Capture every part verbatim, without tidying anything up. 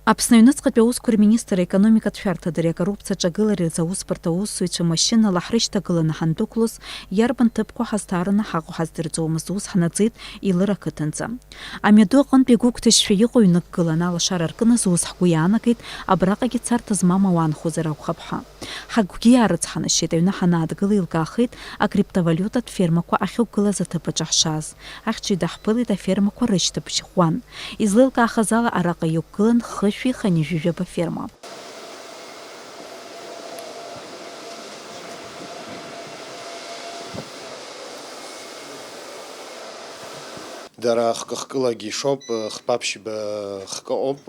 Аԥсны аҩныҵҟатәи аусқәа рминистр, аекономикатә шәарҭадареи акоррупциа аҿагылареи рзы аусбарҭа аусзуҩцәа машьынала ҳрышьҭагыланы ҳандәықәлоз, иарбан ҭыԥқәа ҳазҭаара наҳаҟоу ҳаздырӡомызт, ус ҳнаӡеит Илыр ақыҭанӡа. Амҩаду аҟынтә игәыгәҭажьшәа иҟоу ҩнык гылан, алашара аркын азы ус ҳгәы иаанагеит, абраҟагьы царҭа змам ауаа нхозар акәхап ҳәа. Ҳагәгьы иаарыцҳанашьеит, аҩны ҳанаадгыла еилкаахеит акриптовалиутатә фермақәа ахьықәгылаз аҭыԥ аҿы ҳшааз. Ахьчаҩ даҳԥылеит, афермақәа рышьҭыбжь ӷәӷәан. Излеилкаахаз ала, араҟа иқәгылан хышәи хынҩажәи жәаба ферма. Дара хкы-хкылагьы ишоуп, хԥа ԥшьба хкы ыҟоуп,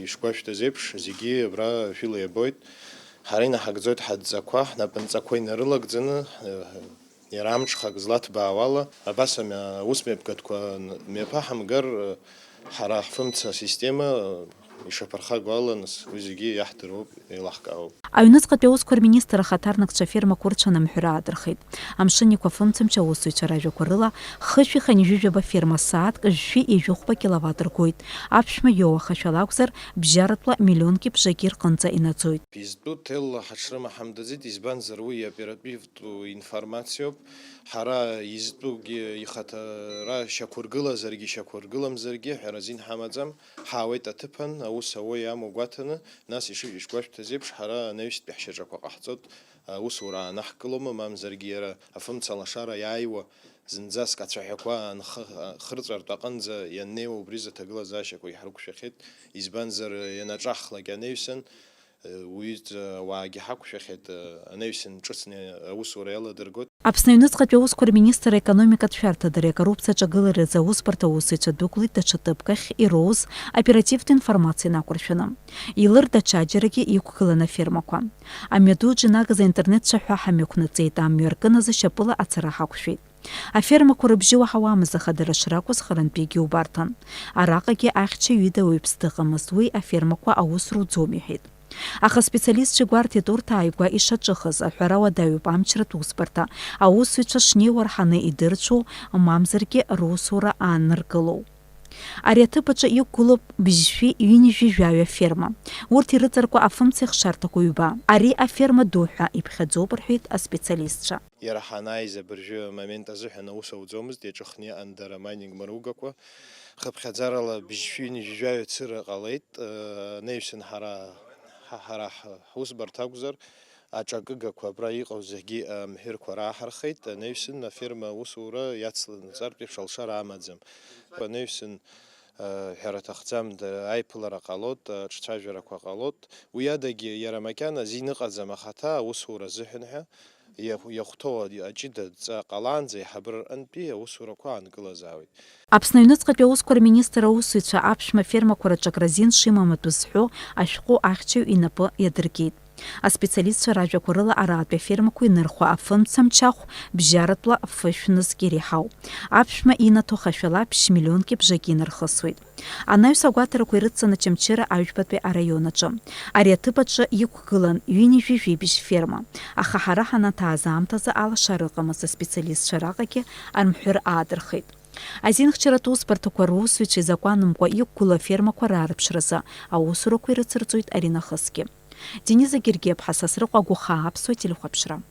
ишгәашәҭаз еиԥш, зегьы абра шәыла иабоит. Ҳара инаҳагӡоит ҳадҵақәа, ҳнапынҵақәа инарылагӡаны, иара амҽхак злаҭбаауала, абас амҩа-, аусмҩаԥгатәқәа н-, мҩаԥаҳамгар, ҳара ҳфымца асистема ишаԥырхагоу ала, нас, уи зегьы иаҳдыруоуп, еилаҳкаауп. Аҩныҵҟатәи аусқәа рминистр ахаҭарнакцәа афермақәа ырцәаны амҳәыр аадырхеит. Амшын Еиқәафымцамч аусзуҩцәа ражәақәа рыла, хышәи хынҩажәи жәаба ферма сааҭк жәшәи ҩажәи хәба киловатт ргоит. Аԥшәма иоуа хашәала акәзар, бжьаратәла миллионки бжаки рҟынӡа инаӡоит. Изтәу ҭелла ҳаҽрымаҳамдаӡеит, избанзар, уи оперативтә информациоуп. Ҳара изтәугьы ихаҭара шьақәыргылазаргьы, шьақәыргыламзаргьы ҳәара азин ҳамаӡам. Ҳаауеит аҭыԥан, аус ауеи амоу гәаҭаны, нас иши-, ишгәашәҭаз еиԥш, ҳара анаҩстәи ҳшьаҿақәа ҟаҳҵоит, аусура аанаҳкылома, мамзаргьы иара афымца лашара иааиуа, зынӡаск ацәаҳәақәа анхы-, хырҵәартә аҟынӡа ианнеиуа, убри рзы аҭагылазаашьақәа иҳарықәшәахьеит, избанзар, ианаҿаҳхлак анаҩсан, уи ауаагьы ҳақәшәахьеит, анаҩсан ҿыцны аусура иаладыргоит. Аԥсны аҩныҵҟатәи аусқәа рминистр аекономикатә шәарҭадареи акоррупциа аҿагылареи рзы аусбарҭа аусзуҩцәа дәықәлеит даҽа ҭыԥк ахь ироуз оперативтә информациа инақәыршәаны. Илыр даҽаџьарагьы иқәгылан афермақәа. Амҩаду аҿы инагаз аинтернет цәаҳәа ҳамҩақәнаҵеит, амҩа ркын азы шьапыла ацара ҳақәшәеит. Афермақәа рыбжьы уаҳауамызт, аха дара шракәыз харантәигьы убарҭан. Араҟагьы ахьчаҩ ида уаҩԥс дыҟамызт, уи афермақәа аус руӡом иҳәеит. Аха аспециалистцәа игәарҭеит урҭ ааигәа ишаҿыхыз, аҳәара уадаҩуп амчратә усбарҭа, аусзуҩцәа шнеиуа рҳаны идырцәоу, мамзаргьы русура ааныркылоу. Ари аҭыԥ аҿы иқәгылоуп бжьшәи ҩынҩажәи жәаҩа ферма. Урҭ ирыҵаркуа афымцеи ахшарҭақәа ҩба. Ари аферма ду ҳәа иԥхьаӡоуп, рҳәеит аспециалистцәа. Иара ҳанааиз абыржәы амомент азыҳәан аус ауӡомызт, иаҿыхны иҟан дара амайнинг мыругақәа. Хыԥхьаӡарала бжьшәи ҩынҩажәи жәаҩа цыра ҟалеит, э, анаҩсан ҳара, ҳа-, ҳара ҳ-, ҳусбарҭа акәзар, аҿакыгақәа абра иҟоу зегьы амҳәырқәа рааҳархеит, анаҩсан аферма аусура иацланаҵартә еиԥш алшара амаӡам. Анаҩсан, э, ҳәара аҭахӡам, да-, аиԥылара ҟалоит, аҿцәажәарақәа ҟалоит. Уи адагьы иара макьана азин ыҟаӡам ахаҭа аусура азыҳәан ҳәа, иахә-, иахәҭоу аҷыда адҵа ҟалаанӡа аиҳабыра рҟынтәи аусурақәа аанкылазаауеит. Аԥсны аҩныҵҟатәи аусқәа рминистр аусзуҩцәа аԥшәма афермақәа рҿы акразин шимам атәы зҳәо ашәҟәы ахьчаҩ инапы иадыркит. Аспециалистцәа ражәақәа рыла, араатәи афермақәа инырхуа афымцамч ахә бжьаратәла фышә нызқь иреиҳауп. Аԥшәма инаҭо хашәала ԥшь миллионки бжаки инархысуеит. Анаҩс агәаҭарақәа ирыцҵаны Очамчыра аҩбатәи араион аҿы. Ари аҭыԥ аҿы иқәгылан ҩынҩажәи жәибжь ферма, аха ҳара ҳанаҭааз аамҭазы алашара ыҟамызт, аспециалистцәа араҟагьы армҳәыр аадырхеит. Азинхьчаратә усбарҭақәа русзуҩцәа изакәанымкәа иқәгылоу афермақәа раарԥшразы аусурақәа ирыцырҵоит аринахысгьы. Дениза Гергиаԥҳа, Сасрыҟәа Гәыхаа, Аԥсуа телехәаԥшра.